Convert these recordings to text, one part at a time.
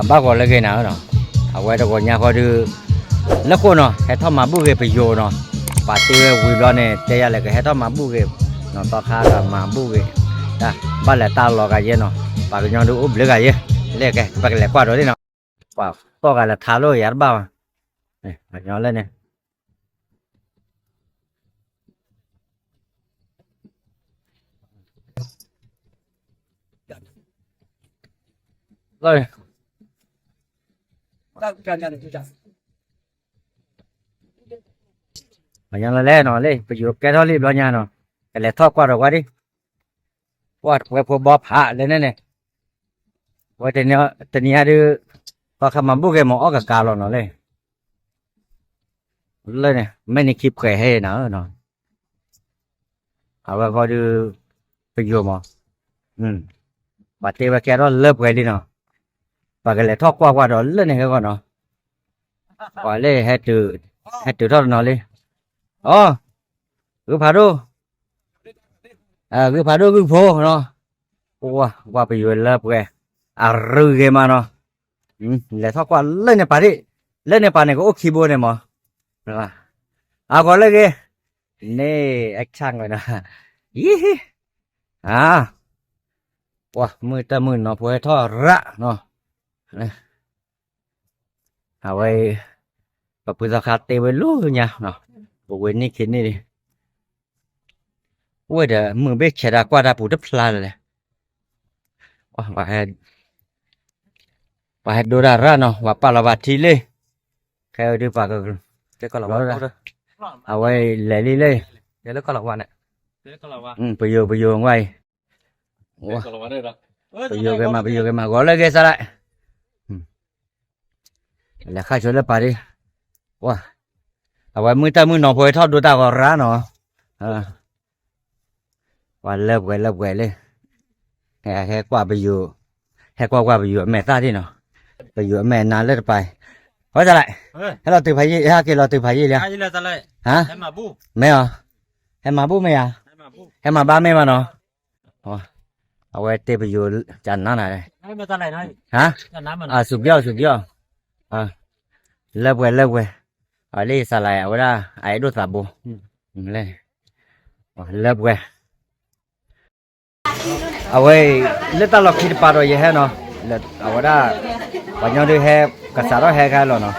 အဘၣ်ဂီၤလၢဂ့ၤနၤဧၢနီၤ, အဝဲတဂီၤညါဃီဒုး လၢဃိနီၤ ဟဲထီၣ်မၤဘူၣ်ဂ့ၤပယိၤနီၤ, ပာ်တ့ၢ်ဝဲဝံၤဘျီန့ၣ် တဲယၤလဲၣ် ကဟဲထီၣ်မၤဘူၣ်ဂ့ၤနီၤ, သီခါကမၤဘူၣ်ဂ့ၤ, တၢ်ဘၣ်လဲၤတၢ်လီၤဂၤယဲနီၤ, ပှၤကညီဒုးအိၣ်ဘျုးဂၤယဲ, လဲၣ်ကဲ ပကလဲၤကွၢ်ဒီးသ့ၣ်နီၤ, ပှၤတီၢ်ဂၤလဲၤထါလိၣ်ယၤတဘၣ်ဘၣ်, ပှၤကညီလၢန့ၣ် ပှၤကညီလၢလဲၣ်နီၤလၢ ပယိၤကဲထီၣ်လံဘျီညါနီၤ, ကလဲၤထီၣ်ကွၢ်ဒီးကွၢ်ဒံး, ကွၢ်တပှဲၤဖိဘီဖးလၢန့ၣ်န့ၣ်, ဝဲတနံၤအံၤဒုး သီခါမၤဘူၣ်ဂ့ၤမၤအီၣ်ကကါလီၤနီၤလၢ လၢန့ၣ် မဲာ်နံၤခံပှဲၤဟဲနၤဧၢနီၤ, အဝဲဃီဒုး ပယိၤမး, ပှၤတ့ဝဲကဲထီၣ်လၢပှဲၤလံနီၤ, ပှၤကလဲၤထီၣ်ကွၢ်ကွၢ်ဒီးလၢန့ၣ်ဟဲဂီၢ်နီၤ, ပှၤလၢ ဟဲတုၤထီၣ်တနီၤလံ, အိ ဂုၢ်ဖးဒိၣ်, ဂုၢ်ဖးဒိၣ်ဂုၢ်ဖိနီၤ, ကွၢ်ပယိၤလၢပှဲၤ, အရူၤဂ့ၤမးနီၤ, လဲၤထီၣ်ကွၢ်လၢန့ၣ်ပာ်ဒံး, လၢန့ၣ်ပာ်န့ၣ်ကအိၣ်ခံဘိန့ၣ်မး, အဂီၤလၢဂ့ၤ, န့ၣ် အဆၣ်ဝဲနီၤ, ယံၤ, အါ, ပှၤမုၢ်တၢ်မုၢ်နီၤဖိဟဲထီၣ်ရၣ်နီၤ, အဝဲ ပဖုသီခါတ့ဝဲလၢညါ, ပဝဲနံၣ်ခံနံၣ်လံ, အိၣ်ဝဲဒီးမုၢ်ဘ့ၣ်ဆဲးတၢ်ကွၢ်တၢ်ပူၤတဖျါလၢၤလဲၣ်, ပှၤဟဲဒိတၢ်ရၣ်နီၤ, ပှၤပာ်လီၤဘၣ်ထံလံ, ခဲအံၤဒုးပှၤက အဝဲလဲၤလံလံ, ပယိၤပယိၤဝဲအံၤ ပယိၤက့ၤမး ပယိၤက့ၤမး ဂီၤလၢဂ့ၤစၢ်လဲၣ်, လဲၤဃၣ်ဆိလၢပာ်ဒံး, ပှၤ, အဝဲမုၢ်တၢ်မုၢ်နီၤဖိထီၣ်ဒိတၢ်ဂီၤရၣ်နီၤ, ပှၤလၢပှဲၤလၢပှဲၤလံ, ဟဲကွၢ်ပယိၤ, ဟဲကွၢ်ကွၢ်ပယိၤအမဲာ်သၣ်ဒံးနီၤ, ပယိၤအမဲာ်နါလၢတပၤ, ဝဲစၢ်လဲၣ်, ဟဲလီၤတုၤဖးယံာ် ဟဲက့ၤလီၤတုၤဖးယံာ်လံ, ဟါ, မ့ၢ်အီၤ, ဟဲမၤဘူၣ်မ့ၢ်ဧါ, ဟဲမၤဘါမ့ၢ်ဘၣ်နီၤ အဝဲတ့ပယိၤကနါနၤ, ဟါ, စူၤဘျီၣ် စူၤဘျီၣ်, လၢပှဲၤလၢပှဲၤ, အလံစၢ်လဲၣ် အဝဲဒၣ် အအဲၣ်ဒိၣ်သးဘိ, လၢပှဲၤ, အဝဲ လၢတၢ်လီၢ်ခံတပၤဒီးယဟဲနီၤ, အဝဲဒၣ် ပှၤညီဒုးဟဲ ကစးထီၣ်ဟဲခါလီၤနီၤ,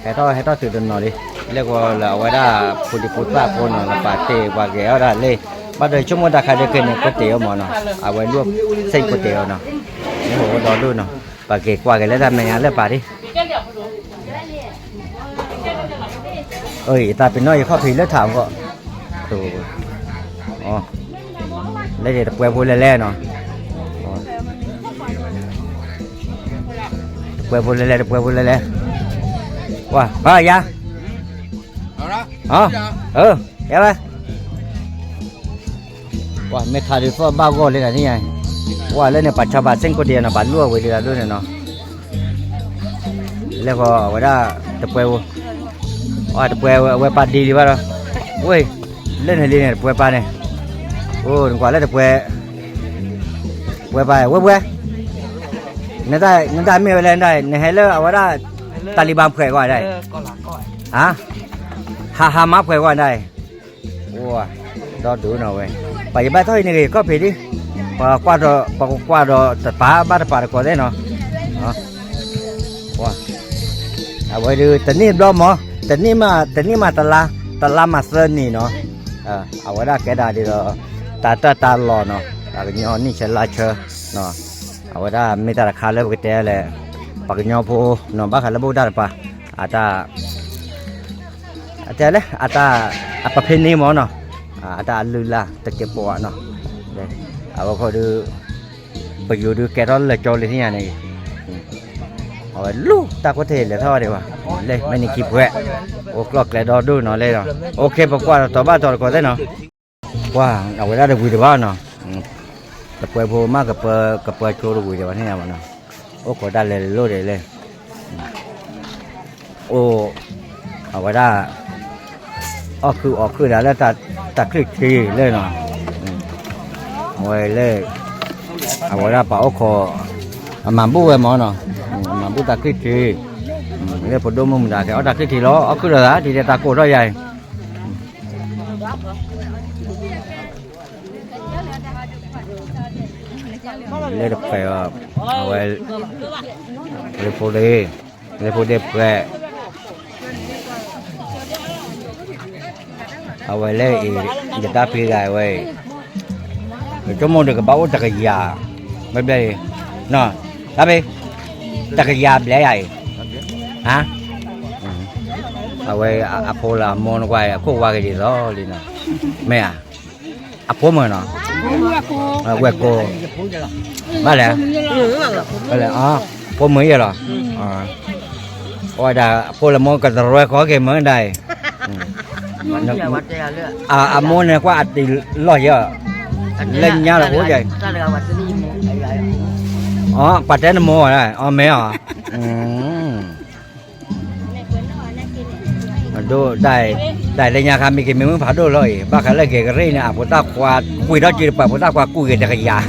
ဟဲထီၣ်ဟဲထီၣ်တုၤတနီၤလံ, လၢကီးလၢအဝဲဒၣ် ဖိဒံဖိသၣ်ဖိနီၤ လၢပာ်တ့ၢ်ပှၤကဲၤအီၣ်ဒၣ်လံ, ဘၣ်ဒီးဆိကမိၣ်တၢ်ခါဒုးက့ၤန့ၣ် ကတ့ၢ်အီၤမးနီၤ, အဝဲလူၢ်စ့ၢ်ကတ့ၢ်အီၤနီၤ, မ့ၢ်ဟိဒီဒိၣ်နီၤ, ပက့ၤကွၢ်က့ၤလၢတၢ်မဲာ်ညါလၢပာ်ဒံး အံၤ ယသးပ့ၤနီၣ်ယခီၣ်ဖံးလၢထးအဂီၢ်, လၢန့ၣ်တပှဲၤဖိလဲၤလဲၣ်နီၤ, တပှဲၤဖိလဲၤလဲၣ် တပှဲၤဖိလဲၤလဲၣ်, ပှၤ ပှၤယၤ, ယၤဝဲ, ပှၤမ့ၢ်ထါဒုးသီၣ်ဘၣ်ဂီၢ်လံတၢ်န့ၣ်ညါ, ပှၤလၢန့ၣ် ပှၤဆီဘၣ်စ့ၢ်ကီးဒံးနီၤ ပှၤလူၢ်အဝဲဒၣ်ဒိၣ်န့ၣ်နီၤ လၢဃီအဝဲဒၣ် တပှဲၤ, တပှဲၤအဝဲပာ်ဒ်လံဘၣ်ဒီး, ဝဲ, လၢန့ၣ်လံန့ၣ် တပှဲၤပာ်န့ၣ်, အိၣ် နကွၢ်လၢတပှဲၤ, တပှဲၤပာ် ဝဲဝဲ, နတၢ်မ့ၢ်ဝဲလဲၣ် နဟဲလၢအဝဲဒၣ် တၢ်လံၤဘၣ်ဖှဲးကွၢ်ဒၣ်, ဟးဟးမၤဖှဲးကွၢ်ဒၣ် ဒီဒူၣ်နီၤဝဲ, ပှၤယဘၣ်ထီၣ်အံၤန့ၣ်ဂ့ၤ ခီၣ်ဖံးဒံး, ပှၤကွၢ်ဒီး ပှၤကွၢ်ဒီးတပၤဘၣ်တပၤတကိးသ့ၣ်နီၤ, အဝဲဒုး တနံၣ်ဘျီမး, တနံၣ်မး တနံၣ်မးတလါ, တလါမးသၢနံၣ်နီၤ, အဝဲဒၣ်ကဲဒၣ်ဒ်ဒီး တၢ်တၢ်တၢ်လီၢ်နီၤ, ပှၤကညီနံၣ်ဆၢလါဆၢ, အဝဲဒၣ်မ့ၢ်တၢ်တခါလၢပကတဲလဲၣ်, ပှၤကညီဖိနီၤ ဘၣ်ဃးလၢဘူၣ်တၢ်တပၤ, အတၢ် အတဲလဲၣ် အတၢ် အပဖဲန့ၣ်မ့ၢ်နီၤ, အတၢ်အလုၢ်အလၢ်တကဲးဖိနီၤ, အဝဲခီဒုး ပယိၤဒုးကဲထီၣ်လၢာ်ကၠီလံထံၣ်ညါန့ၣ်, အဝဲလူၤတၢ်ခိၣ်ထံးလဲၤထီၣ်ဒံးဘၣ်, လၢမဲာ်နံၤခံပှဲၤ, အိၣ်ကျီၢ်ကျဲဒီဒိၣ်နီၤလဲၣ်နီၤ, အိၣ်ခ့ပကွၢ်ဒီးတီၤဘၣ်တီၤတကိးသ့ၣ်နီၤ, ပှၤ အဝဲဒၣ်တဝံၤတဘၣ်နီၤ, တပှဲၤဖိမး ကပၢကပၢကၠိတဝံၤဒံးဘၣ်န့ၣ်ဘၣ်နီၤ, အိၣ်ခိးတၢ်လဲၤလိၣ်ဒံးလဲၣ် အိၣ် အဝဲဒၣ် အီၣ်ခုၣ်အီၣ်ခုၣ်ဒၣ်လၢတၢ်ချံၣ်ထံလၢနီၤ, အဝဲလၢ အဝဲဒၣ်ပှၤအိၣ်ခိး အမၤဘူၣ်ဝဲမ့ၢ်နီၤ, အမၤ အီၣ်တၢ်ချံထံး, လၢဖိဒိၣ်မုၣ်မတၤကဲ အီၣ်တၢ်ချံထံးလီၤ အီၣ်ခုၣ်ဒီးသး ထံၣ်တဲတၢ်ကိၢ်ထီၣ်ယၤအံၤ, လၢတဖှဲးအီၤ, အဝဲ, လၢဖိဒ့, လၢဖိဒ့ဖှဲး အဝဲလၢအံၤ, ယတၢ်ဖံဂၤဝဲအံၤ, ယဆိကမိၣ်ဒီးကဘၣ်အိၣ်တကယၤ, ဘျဲၣ်ဘျဲၣ်အံၤ, တၢ်ဖံ, တကယၤဘျဲၣ်ယၤအံၤ, အဝဲအဖိလၢအမိၢ်နကွၢ်အံၤ အခိၣ်ဝါက့ၤဒ်သိးလံနီၤ, မ့ၢ်ဧါ, အဖိမုၣ်နီၤ, ဝဲၢ်ကိ, ဘၣ်လဲၣ်, ဖိမုၣ်ယဲလီၤ, အဝဲဒၣ်အဖိလၢမိၢ်ကတရဲဃီက့ၤမ့ၢ်ဒၣ်အံၤ အမိၢ်န့ၣ်ကွၢ်အတံၤလီၢ်ယဲၢ်, လၢညါလီၤအိၣ်ယဲၢ်, အပှၤတဲနမိၢ်, အမ့ၢ်အီၤ, ဒိၣ်, တၢ်လၢညါခါမ့ၢ်က့ၤမ့ၢ်မုၢ်ဖးဒိၣ်လီၤအံၤ ဘၣ်ဃးလၢဂဲၤကရံၣ်န့ၣ် အဖိသၣ်ခွါ, ကွံာ်ထီၣ်က့ၤတပၤ ဖိသၣ်ခွါကူၣ်က့ၤတကယၤ,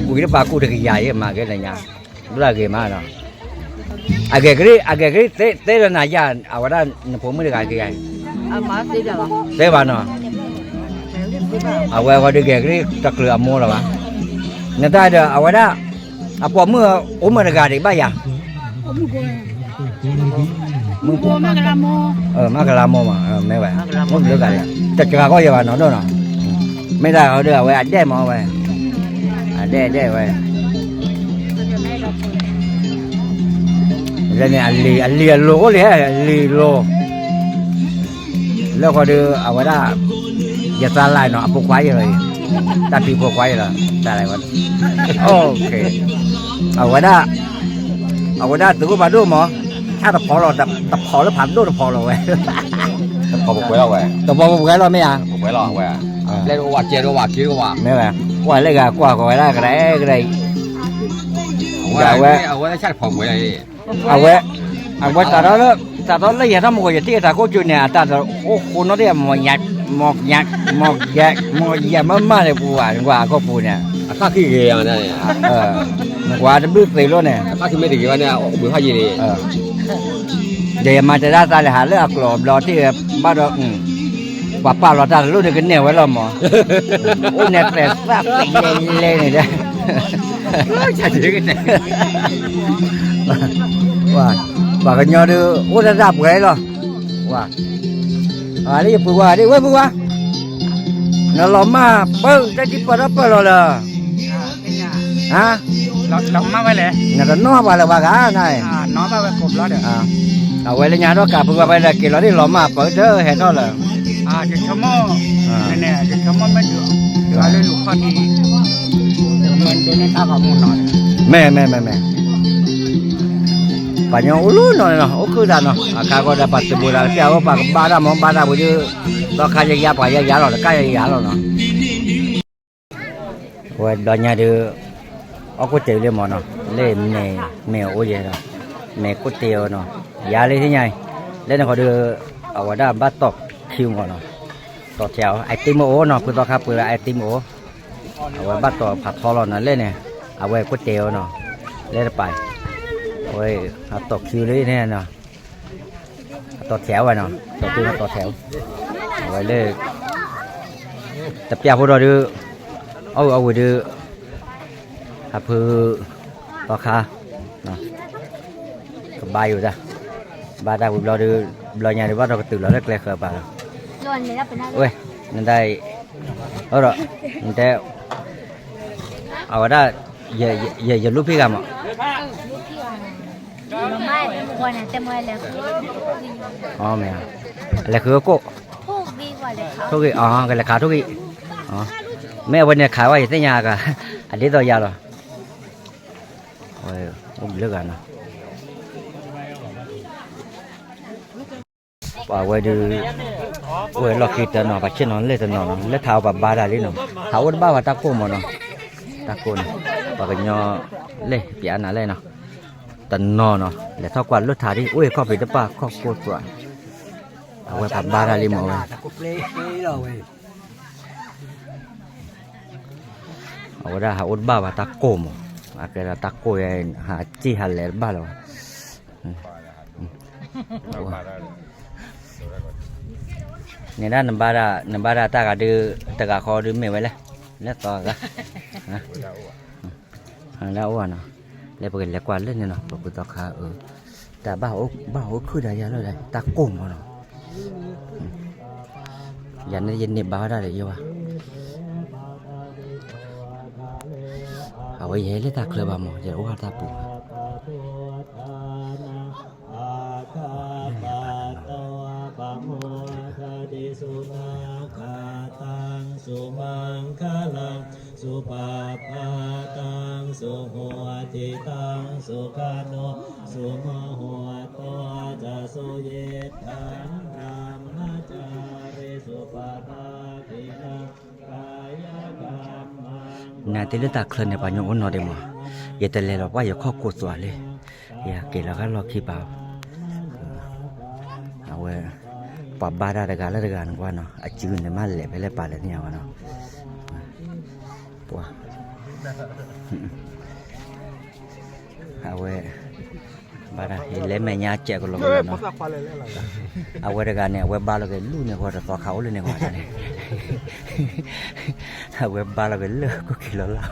ကွံာ်တပၤကူၣ်တကယၤယဲၢ်မးကဲလၢညါ, ဘၣ်ဂ့ၤမးနီၤ အဂဲၤကရံၣ်, အဂဲၤကရံၣ်သ့လီၤနၤယၤ, အဝဲဒၣ်နဖိမုၣ်တဂၤက့ၤယၤအံၤ, သ့ဘၣ်နီၤ, အဝဲအဂီၢ်ဒုးဂဲၤကရံၣ်တချုးအမိၢ်လီၤဘၣ်, နတၢ်ဒီးအဝဲဒၣ်, အပိာ်မုၣ်အိၣ်မုၣ်တဂၤဒံးဘၣ်ယၤ, မုၣ်ဖိ, မၤကလါမိၢ်မး, မ့ၢ်ဝဲ, မုၣ်ဘျုးဂၤဒံး, တစှၤကီၢ်ယဲၢ်ဘၣ်နီၤဒိၣ်နီၤ, မ့ၢ်ဒၣ်အီၤဒီးအဝဲအဒဲၣ်မးဝဲ, အဒဲၣ်အဒဲၣ်ဝဲ လၢန့ၣ်အလံၤအလံၤအလိၤအိၣ်လံ, အလံၤလိၤ, လၢဃီဒီးအဝဲဒၣ်, ယသးလၢ်နီၤ အဖိခွါယဲၢ်လီၤအံၤ, တၢ်ဖံဖိခွါယဲၢ်လီၤ, သးလၢ်, အဝဲဒၣ်, အဝဲဒၣ်သုးခိၣ်ဖးဒိၣ်မး, ဆၣ်တဖီလီၤ, တဖီလၢဖးဒိၣ်တဖီလီၤဝဲ, တဖီပှဲၤလီၤဝဲ, တဖီပှဲၤလီၤမ့ၢ်ဧါ, ပှဲၤလီၤဝဲ, လၢဝၤကဲဒီးဝၤက့ၤဝဲ, မ့ၢ်ဝဲ, ကွၢ်လၢဂၤကွၢ်ဃီဝဲဒၣ်ကရဲကရဲအံၤ, ဝဲ, အဝဲ, အဝဲ, အဝဲစးထီၣ်လၢယဲထီၣ်မူကီၢ် ယထံၣ်အတၢ်ကိၢ်ကၠူၣ်န့ၣ် အတၢ်တအိၣ်ဃိနီတယၤ, မီၢ်ယၤ, မီၢ်ယၤ, မီၢ်ယၤမးမးန့ၣ်ပူၤဘၣ် နကွၢ်အခီၣ်ပူၤန့ၣ်, နကွၢ်တဘျုးသ့းလိာ်န့ၣ်, ဒီးယမၤတၢ်ဒၣ်သးလဲၤဟးလၢအကျိၤဘျီထံၣ်ဘၣ်ဒီး ပှၤပာ်လီၤတၢ်တလိၣ်ဒီးကနဲၣ်ဝဲလီၤမး, အိၣ်နဲၣ်သဲးသၣ်သ့လဲၤလဲၤန့ၣ်ဒီး ပှၤကညီဒုး အိၣ်တၢ်တၢ်ပှဲၤလီၤ, လၢယပုၢ်ဝဲၢ်ဒ်ဝဲပုၢ်ဝဲၢ်, နလီၤမၢ်ပၢၢ် တၢ်ဒ်ပၢၢ်ထီၣ်ပၢၢ်လီၤလၢ ဟါ, နတနီၢ်ပှၤလၢၤဘၣ်ဂၤနၤ, အဝဲလၢညါဒီးကးပုၢ်ဝဲၢ်ဖဲဒီးက့ၤလီၤဒ်လီၤမၢ်ပၢၢ်တဟဲထီၣ်လၢ မ့ၢ်, မ့ၢ်, မ့ၢ်, မ့ၢ်, ပှၤကညီအိၣ်လၢနီၤန့ၣ်နီၤ အိၣ်ခုၣ်တၢ်နီၤ အခါခီဒီးပှၤသုးဘူးတၢ်တပျၢ်ဝဲ ပှၤကဘါတၢ်မ့ၢ် ဘါတၢ်ဝံၤဒီး သီခါယယါပှၤယယါလီၤ တကၣ်ယယါလီၤနီၤ ဝဲဘျီညါဒုး အီၣ်ကိၣ်တဲာ်လံမ့ၢ်နီၤ လၢမဲာ်, မဲာ်အိၣ်ယဲဒီး မဲာ်ကိၣ်တဲာ်အီၤနီၤ ယါလံသ့ၣ်ညါအံၤ လၢန့ၣ်ဃီဒီး အဝဲဒၣ်ဘၣ်တီၢ်ခံမ့ၢ်နီၤ တီၢ်ထဲအီၤ အတံမ့ၢ်အိၣ်နီၤ ဖုသီခါပှ့ၤလၢအတံမ့ၢ်အိၣ် အဝဲဘၣ်တီၢ်ဖးထီလီၤနီၤ လၢန့ၣ် အဝဲကိၣ်တဲာ်အီၤနီၤ လၢတပၤ အဝဲ အတီၢ်ခံလံန့ၣ်နီၤ အတီၢ်ထဲဝဲနီၤ တီၢ်ခံနီၤတီၢ်ထဲဝဲ အဝဲလၢ တပျၢ်ဖိဒီးဒုး အီၣ်ဝံၤအီၣ်ဝံၤဒုး ဟးဖု သီခါ ကဘါယိာ်တၢ် ဘါတၢ်ဝံၤဘျီဒုး ဘျီညါဒုးဘၣ်ဒီးကတုၤလီၤလၢကျဲဃၢၤပာ်လီၤ ဝဲ နတၢ်အံၤ အဒီး နတဲ အဝဲဒၣ် ယလူၢ်ဖံးဂၤမး မ့ၢ် လဲၤဃုကိၣ် ထိၣ်ဂံၢ် ကလဲၤခးထိၣ်ဂံၢ် မ့ၢ်အဝဲန့ၣ်ခးဝဲယသ့ၣ်ညါ အဒ်သိးယၤလီၤ အိၣ်ဘျုးဂၤနီၤ ပှၤဝဲဒုး အိၣ်ဝဲလီၢ်ခံတနီၤ ပှၤဆ့ၣ်နီၤလၢတနီၤနီၤ လၢထးအီၤပှၤဘါတၢ်လံနီၤ ဟးအိၣ်တဘၣ်ဝဲတၢ်ကိၢ်မးနီၤ တၢ်ကိၢ်န့ၣ် ပှၤကညီလဲၣ် ပျဲနၤလဲၣ်နီၤ တနီၤနီၤ လဲၤထီၣ်ကွၢ်လၢထးဒ် အိၣ်ခီၣ်ဖံးတပၢ်ခီၣ်ကိၢ်သွး အဝဲပှၤဘါတၢ်လံမးဝဲ အဝဲဒၣ်ဟးအိၣ်တဘၣ်ဝဲတၢ်ကိၢ်မး အကဲဒၣ်တၢ်ကိၢ်ယဲ ဟးစံၣ်ဟးလဲၤတဘၣ်လၢၤဘၣ် န့ၣ်ဒၣ်နဘါဒၣ် နဘါဒၣ်တၢ်ဂၤဒုး တဂၤဃီဒုးမ့ၢ်ဝဲလဲၣ်, လၢသီဂၤ, ဒၣ်အိၣ်နီၤ, လၢပကလဲၤကွၢ်လၢန့ၣ်နီၤ ပဖုသီခါအၢ, တၢ်ဘၣ်အိၣ်ခုၣ်ဒၣ်ယၤလၢတၢ်ကိၢ်မးနီၤ, ယၤန့ၣ်ယန့ၢ်ဘါဝဲဒၣ်ဒီးယဲဘၣ်, အဝဲယဟဲလၢတၢ်ချၢဘၣ်မး ယအိၣ်တၢ်ပူၤ Aggappatto pamodati. Sunakkhattaṃ sumaṅgalaṃ supabhātaṃ suhuṭṭhitaṃ sukhaṇo sumuhutto ca suyiṭṭhaṃ brahmacārisu padakkhiṇaṃ နတ့လၢတၢ်ချၢန့ၣ် ပှၤကညီအိၣ်နီတ့မး, ယတလဲၤလီၤပှၢ်ယခီၣ်ကိးသွးလံ, ယက့ၤလီၤဂာ်လီၢ်ခံပၤ, အဝဲ, ပှၤဘါတၢ်တဂၤလၢတဂၤန့ၣ်ကွၢ်နီၤ အစုန့ၣ်မးလဲၤဖဲလဲၣ်ပာ်လဲၤန့ၢ်အီၤနီၤ, ပှၤ အဝဲ, ဘၣ်ဒၣ် ယလဲၤမဲာ်ညါစဲးကလီကလီနီၤ, အဝဲတဂၤန့ၣ် အဝဲဘါလီၤက့ၤလူၢ်န့ၣ်ဃီတသီခါအိၣ်လၢန့ၣ်ဃီန့ၣ်, အဝဲဘါလီၤက့ၤလၢကိၣ်က့ၤလီၤလီၤ,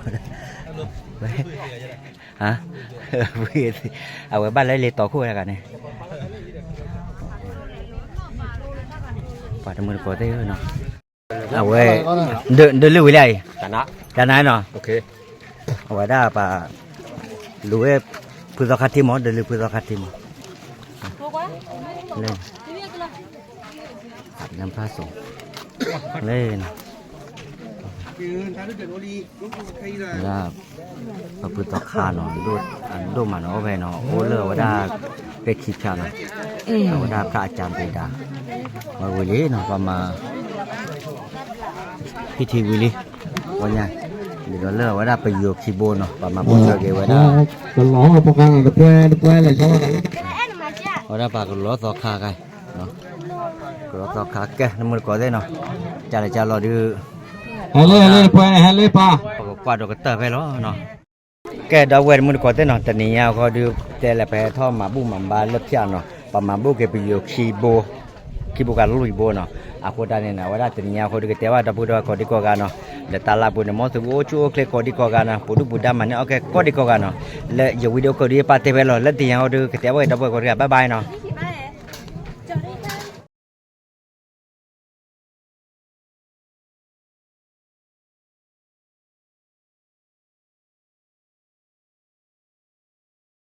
ဝဲ, အဝဲဘၣ်လၢလ့တီခိၣ်ဝဲတဂၤန့ၣ်, ပှၤတမုၢ်တကိးသ့ၣ်နီၤ အဝဲ, ဒုးလုၢ်ဝံၤလံအံၤ, တနၤနီၤ, အဝဲဒၣ်ပှၤ, လူၤဝဲ, ဖုသီခါထံမး ဒုးလုၢ်ဖုသီခါထံမး, လၢ, နဖးစိ, လၢ, ဒၣ်, ပဖုသီခါနီၤ, အဒိၣ်မးနီၤ အိၣ်ဖဲနီၤ အိၣ်လၢအဝဲဒၣ်, ပဲခံဖၠၣ်နီၤ, အဝဲဒၣ်ဖးအကၢ်ပ့ၤဒၣ်, ဝဲဝံၤလံနီၤ ပှၤမၤ ဖံထံဝံၤလံ, ဝဲညါ, ဒ်သိးလၢအဝဲဒၣ်ပယီၤခံဘိနီၤ ပှၤမၤဘူၣ်ထီၣ်က့ၤဝဲဒၣ်, ပကလီၤ, ဝဲဒၣ်ပှၤကလီသီခါခါ, ကလီသီခါကဲ နမုၢ်တကိးသ့ၣ်နီၤ, ကလဲၤကလီၤဒုး, ဟဲလၢ ဟဲလၢပှၤန့ၣ် ဟဲလၢပှၤ, ပကကွၢ်ဒီးကတၢၢ်ဖဲလီၤနီၤ ကဲဒီပုၢ်ဝဲၢ်တမုၢ်တကိးသ့ၣ်နီၤ တနံၤညါဃီဒုး တဲလဲၤဖဲထီၣ်မၤဘူၣ်မၤဘါလၢဖၠၣ်နီၤ ပှၤမၤဘူၣ်က့ၤပယီၤခံဘိ, ခံဘိကလွံၢ်ဘိနီၤ, အဃိတၢ်န့ၣ် အဝဲဒၣ်တနံၤညါဃီဒုး ကတဲဘၣ်ဒီပုၢ်ဒီဝဲၢ်ကိးဒံကိးဂၤနီၤ, ဒီးတၢ်လၢပူၤန့ၣ် မ်သုကအိၣ်ဆူၣ်အိၣ်ချ့ကိးဒံကိးဂၤနီၤ, ပူၤဒုၣ်ပူၤဒါမၤန့ၢ်အီၣ်ကဲကိးဒံကိးဂၤနီၤ, လၢယဝံၤဒီးအိၣ်ခိးဒုးယပာ်တဲဖဲလီၤ လၢတနံၤညါဃီဒုး ကတဲဘၣ်က့ၤဒီပုၢ်ဝဲၢ်ကိးဒံဂၤ bye bye နီၤ.